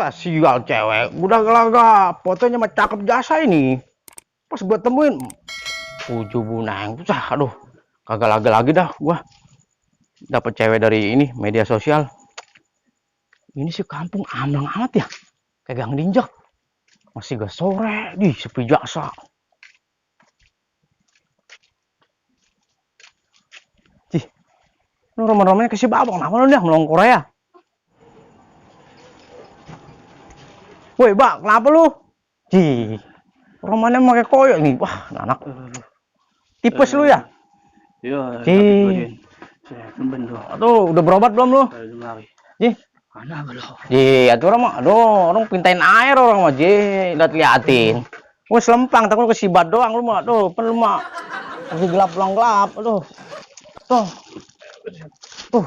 Wah, sial cewek. Udah gelaga. Fotonya mah cakep jasa ini. Pas gua temuin, Puju Bunang. Aduh, kagak lagi dah gua. Dapat cewek dari ini media sosial. Ini sih kampung aman amat ya. Kayak gang dinjak. Masih gak sore, sepi jasa. Cih, lu roman-romannya ke si Babang, kenapa lu dah melong Korea? Woi, Bang, kenapa lu? Cih, romannya pakai koyo nih. Wah, anak. Tipes lu ya? Iya, Cih. Aduh, udah berobat belum lu? Cih. Mana belum? Ji, atuh orang mah, aduh, orang pintain air orang mah, Ji, liatin. Gua selempang, takut kesibat doang lu mah, aduh, perlu mah masih gelap, aduh, tuh, aduh,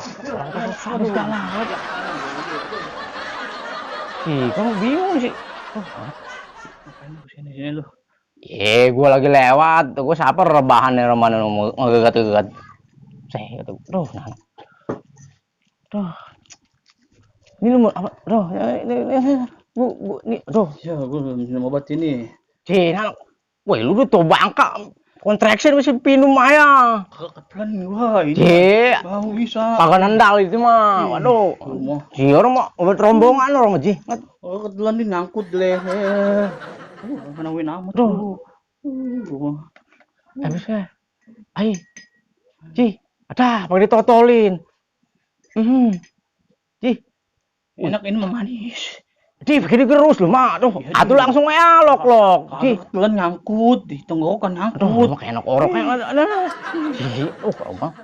jalan. Kamu bingung sih. Sini lu. Gua lagi lewat, gua siapa rebahan nih roman ngegegat-gegat. Saya tuh, tuh. Ini lu apa? Ini, Ya, gua minum obat ini. Cina, woi lu tuh bangka kontraksi masih pinum ayah. Ketelan gua ini. Bau bisa. Kagak nendal itu mah. Waduh. Si orang mah obat rombongan orang mah, Ji. Ketelan nih nyangkut leher. Kenawin amat tuh. Bisa. Ai. Ji, ada pakai ditotolin. Ji. Enak ini memanis. Di begini gerus lu mah tuh. Atuh langsung aja lok. Ji, ketelan nyangkut di tenggorokan nyangkut. Aduh, kayak enak orok kayak ada. Ji, Bang.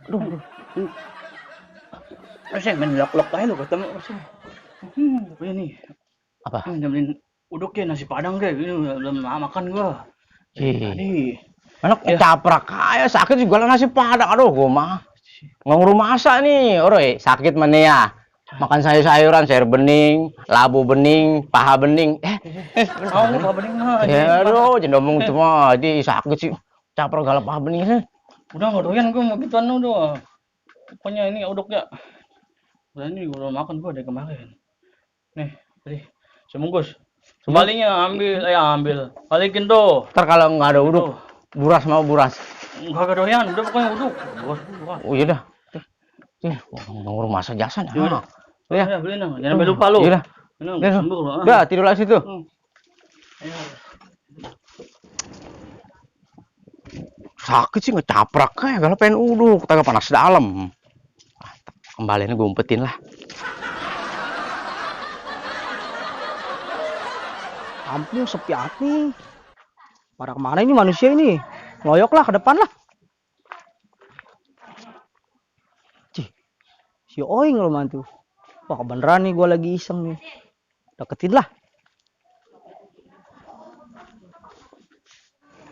Aduh. Saya main lok-lok aja lu ketemu. Apa ini? Apa? Nyamlin uduk ya nasi padang deh. Ini belum makan gua. Tadi. Anak caprak kayak sakit juga nasi padang. Aduh, gua mah. Ngurus masak nih, ore sakit mana ya? Makan sayur-sayuran, sayur bening, labu bening, paha bening. Paha bening mah. Ya aduh, jangan ngomong cuma di sakit sih. Caprak galap paha bening sih. Udah nggak doyan gua mau gituan udah. Pokoknya ini uduknya. Udah ini gua udah makan gua dari kemarin. Nih, tadi sebungkus. Sebalinya ambil. Balikin tuh. Ntar kalau nggak ada uduk, buras mau buras. Nggak doyan, udah pokoknya uduk. Oh iya dah. Ngurus masak jasa nih. Ya, beli nang. Jangan sampai lupa lu. Iya dah. Udah, tidur lagi situ. Sakit sih ngecaprak kayak kalau pengen uduk, kagak panas dalam. Kembaliannya gue umpetin lah. Kampung sepi api. Pada kemana ini manusia ini? Ngeloyok lah ke depan lah. Cih, si Oing lo mantu. Wah beneran nih gue lagi iseng nih. Deketin lah.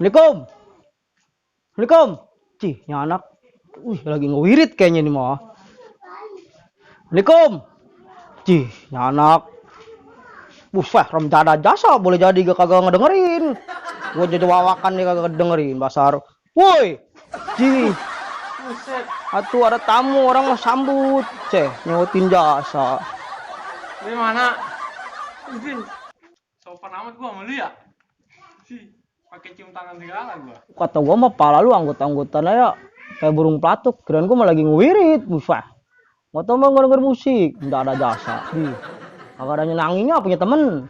Assalamualaikum. Cih, ini anak. Wih, lagi ngewirit kayaknya nih mah. Assalamualaikum. Cih, ini anak. Buset, rencana jasa boleh jadi gak kagak ngedengerin. Gue jadi wawakan nih kagak dengerin Basar. Woi, Ji. Atuh ada tamu orang mau sambut. Nyewatin jasa. Di mana? Izin. Sopan amat gua sama lu ya. Si, pakai cium tangan segala gua. Kata gua mah pala lu anggota-anggotanya ya kayak burung pelatuk. Kirain gua mah lagi ngewirit, buset. Gak tau mah denger musik, nggak ada jasa. Kagak ada nyenanginnya punya temen.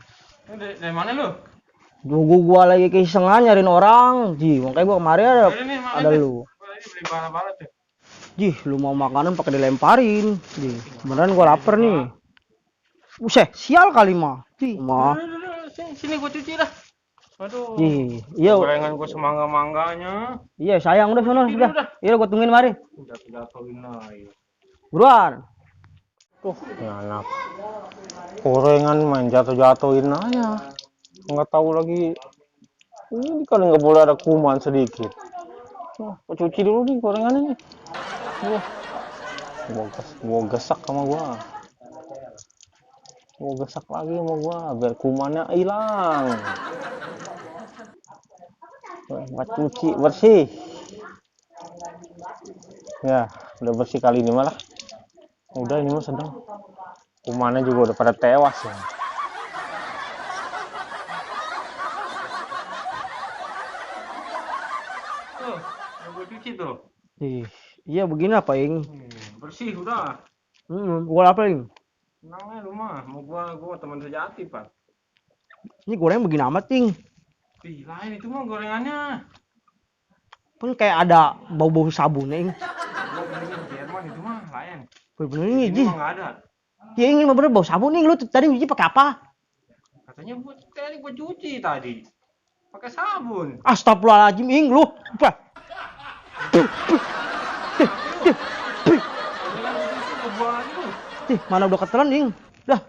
Dari mana lu? Gua lagi keisengan nyariin orang, Ji. Makanya gua kemarin ada lu. Ini beli barang-barang tuh. Ji, lu mau makanan pakai dilemparin. Ji, beneran gua lapar nih. Buset, sial kali mah. Ji, mah. Sini gua cuci dah. Aduh. Ji, iya. Gorengan gua semangga-mangganya. Iya, sayang udah sono sudah. Iya, gua tungguin mari. Udah jatuhin aja. Buruan. Tuh, anak. Gorengan main jatuh-jatuhin aja. Nggak tahu lagi. Ini kan nggak boleh ada kuman sedikit. Gua cuci dulu nih gorengannya nih. Gua gesak sama gua. Gua gesak lagi sama gua biar kumannya hilang. Buat cuci bersih. Ya. Udah bersih kali ini malah. Udah ini mah sedang. Kumannya juga udah pada tewas ya. Tuh, gue cuci tuh. Iya begini apa ing? Bersih udah. Gua apa ing? Tenang aja lu mah. Mau gua teman sejati, Pak. Ini goreng begini amat ing. Ih, lain itu mah gorengannya. Kan kayak ada bau-bau sabun ing. Gua belinya di Jerman itu mah lain. Bener ini Ini ji. mah nggak ada. Ya ini bener bau sabun ing. Lu tadi nyuci pakai apa? Katanya gua cuci tadi. Pakai sabun. Astagfirullahaladzim ing lu. Apa? Gua buang lagi lu. Mana udah ketelan ing. Dah.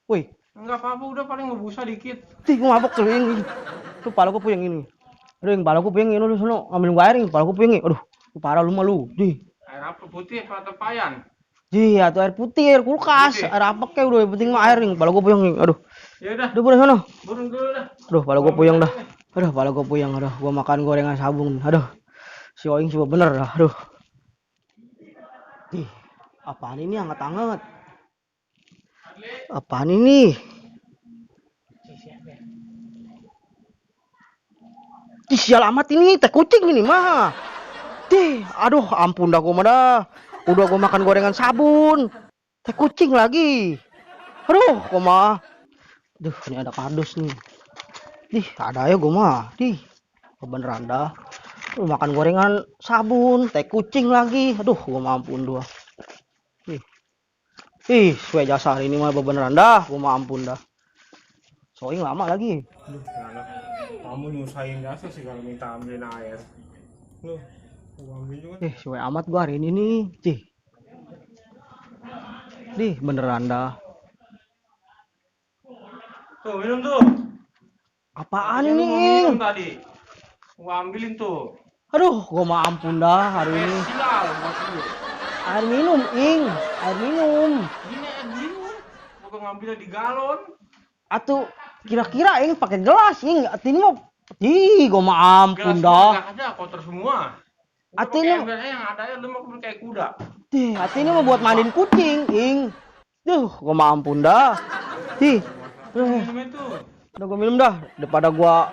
Woi. Enggak apa-apa, udah paling ngebusa dikit. Gua mabok tuh ing. Tuh pala gua puyeng ini. Aduh, yang pala gua puyeng ini lu sono ngambil gua air ing. Pala gua puyeng. Aduh, lu parah lu mah lu. Air apa putih apa tepayan? Atau air putih, air kulkas, Putih. air apa kayak udah yang penting mah air ing. Pala gua puyeng ing. Aduh. Ya udah, Udah boleh sono. burung dulu dah. Aduh, pala gua puyeng dah. Aduh, pala gua puyeng. Aduh, gua makan gorengan sabun. Aduh. Si Oing coba bener dah. Aduh. Apaan ini hangat-hangat? Apaan ini? Sial amat ini, teh kucing ini mah. Aduh, ampun dah gua mah dah. Udah gua makan gorengan sabun. Teh kucing lagi. Aduh, gua mah. Duh, ini ada kardus nih. Ada ya gua mah. Kebeneran dah. Lu makan gorengan sabun, teh kucing lagi. Aduh, gua mah ampun dua. Sesuai jasa hari ini mah beneran dah. Gua mah ampun dah. Soing lama lagi. Anak, kamu nyusahin jasa sih kalau minta ambilin air. Lu, gua ambil juga. Sesuai amat gua hari ini nih. Beneran dah. Tuh, minum tuh. Apaan Katanya lu ini, mau Ing? minum tadi. Gua ambilin tuh. Aduh, gua mah ampun dah hari ini. Sial buat lu. Air minum, Ing. Air minum. Ini air minum. Gua ngambilnya di galon. Atuh kira-kira Ing pakai gelas, Ing. Ini mah gua mah ampun Gelas dah. nggak ada, kotor semua. Gua Artinya- pakai embernya yang ada ya, lu mau kayak kuda. Ini mah buat mandiin kucing, Ing. Gua mah ampun dah. Minum itu. Udah gua minum dah daripada gua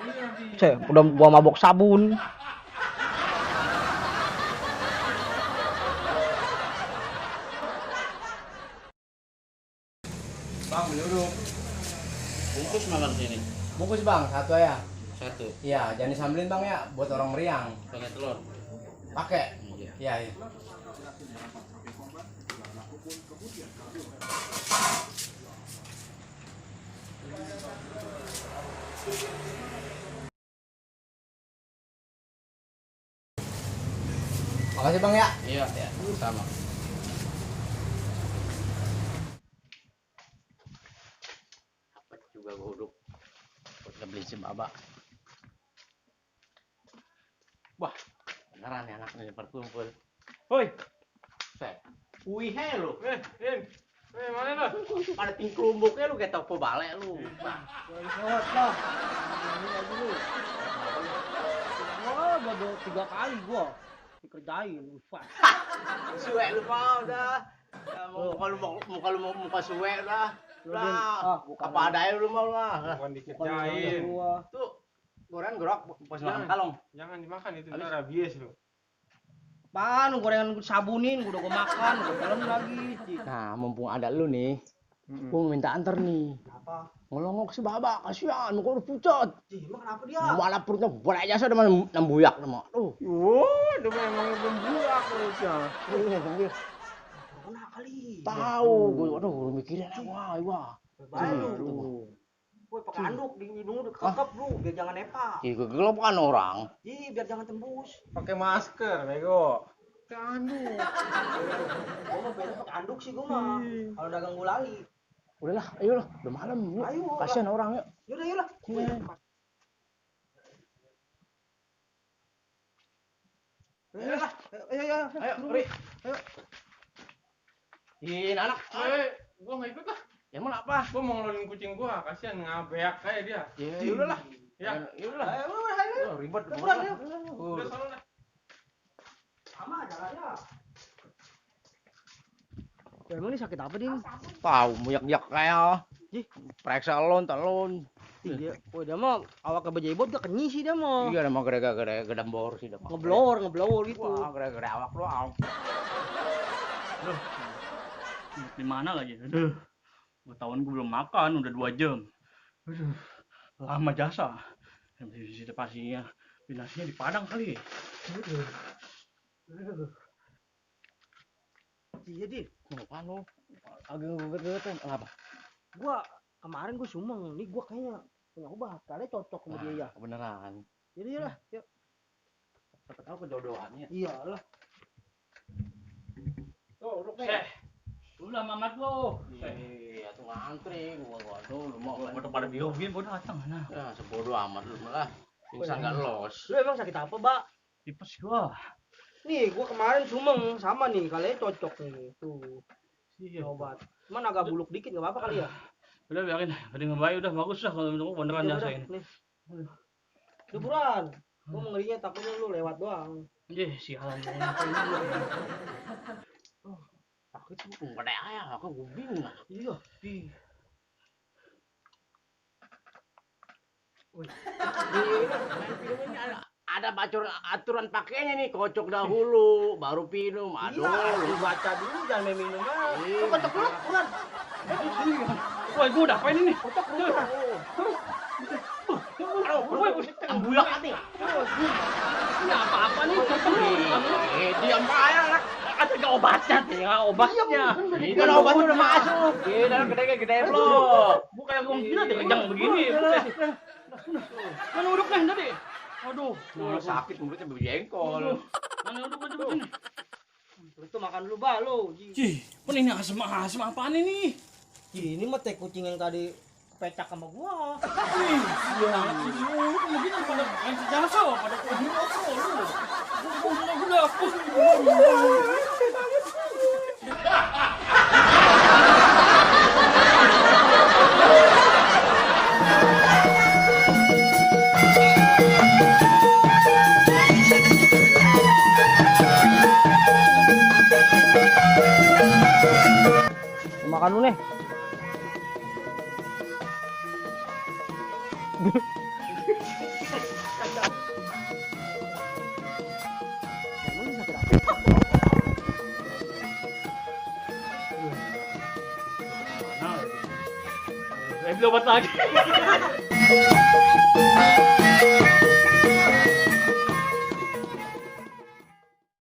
udah gua mabok sabun. Bang, duduk. Bungkus makan sini. Bungkus bang, satu ya. Satu. Iya, jangan disambelin bang ya, buat orang meriang. Pakai telur. Pakai. Iya. Iya, iya. Makasih bang ya. Iya, sama. Dapat juga godok. Buat beli si Baba. Wah, beneran ya anaknya berkumpul. Woi. Wih, lu. Mana lu? Pada tingklumbuknya lu kayak toko balai lu. Baru 3 kali gua dikerjain, Ustaz. Suwe lu mau dah. Kalau mau muka suwe dah. Lah, apa adanya lu mau lah. Bukan dikerjain. Tuh, gorengan gerok pas makan kalong. Jangan dimakan itu ntar rabies lu. Apaan gorengan gua sabunin, gua udah gua makan, gua telan lagi. Nah, mumpung ada lu nih, gua mau minta antar nih. Apa? Ngelongok si Baba, kasihan, muka udah pucat. Emang kenapa dia? Malah perutnya boleh aja sudah nambuyak nama. Wah, itu memang belum buak perutnya. Kena kali. Tahu, aduh, gua mikirin wah. Baru. Woi, pakai anduk di hidung udah kekep lu, biar jangan nepa. Ih, gelap kan orang. Biar jangan tembus. Pakai masker, bego. Kandung. Gua mah biasa pakai anduk sih gua mah. Kalau dagang gulali. Udahlah, ayolah, udah malam. Yuk. Ayo, Kasihan orang yuk. Yaudah. Ayo, Ri. Ih, anak. Gua nggak ikut lah. Ya mau apa? Gua mau ngeluarin kucing gua, kasihan ngabeak kayak dia. Ya udahlah. Ya, Yaudah. Ribet. udah sana dah. Sama jalannya. Emang ini sakit apa din? Tahu muyak-yak kayak. Ih. Periksa alon talon. Iya, oh dia mah awak kebejebot gak kenyi sih dia mah. Iya emang gede-gede gedambor sih dah. Ngeblor gitu. Wah, gede-gede awak doang. Aduh. Di mana lagi? Aduh. Ketahuan gue belum makan, udah 2 jam. Aduh. Lama jasa. Di pastinya binasinya di Padang kali. Aduh. Aduh. Iya din, Kenapa lu? Agak geget-gegetan. Apa? gua kemarin gua sumeng, nih gua kayaknya punya obat, kayaknya cocok sama dia ya. Beneran. Jadi ya lah, yuk. Siapa tahu kejodohannya. Iyalah. Tuh, duduk Eh, lu lama amat lu. Iya, tuh ngantri. Gua dulu mau. Udah pada biogin, gua datang mana? Ya, sebodoh amat lu malah. Pingsan gak los. Lu emang sakit apa, Mbak? Tipes gua. Nih, gua kemarin sumeng sama nih, kalian cocok nih. Tuh, Iya. obat. Cuman agak buluk dikit, nggak apa-apa kali ya? Udah biarin, ada yang baik udah bagus lah kalau menurut gua beneran Ya jasa udah, ini. nih. Udah buruan. Gua mau ngerinya takutnya lu lewat doang. Ih, sialan. Sakit tuh pada ayah, aku bingung lah. Iya. Ih. Ini ada aturan pakainya nih, kocok dahulu, baru minum. Aduh, Iya, lu baca dulu jangan main minum ah. Lu kocok dulu, buruan. Woi, gua udah apain ini? Kocok dulu. bulak hati. Ini apa-apa nih? Diam aja lah. Ada gak obatnya, tinggal obatnya. Ini kan obatnya udah masuk. Gila, gede-gede belum. Gua kayak gua gila deh kejang begini. Mana uduknya tadi? Aduh, Sakit mulutnya berjengkol. mana uduk aja begini? Itu makan dulu, Mbak, lu. Cih, apa ini asem apaan ini? Ini mah teh kucing yang tadi pecak sama gua. Wih, iya, ini begini pada main jasa, pada kucing rokok lu. Gua Makan lu nih. Mana? Beli obat lagi.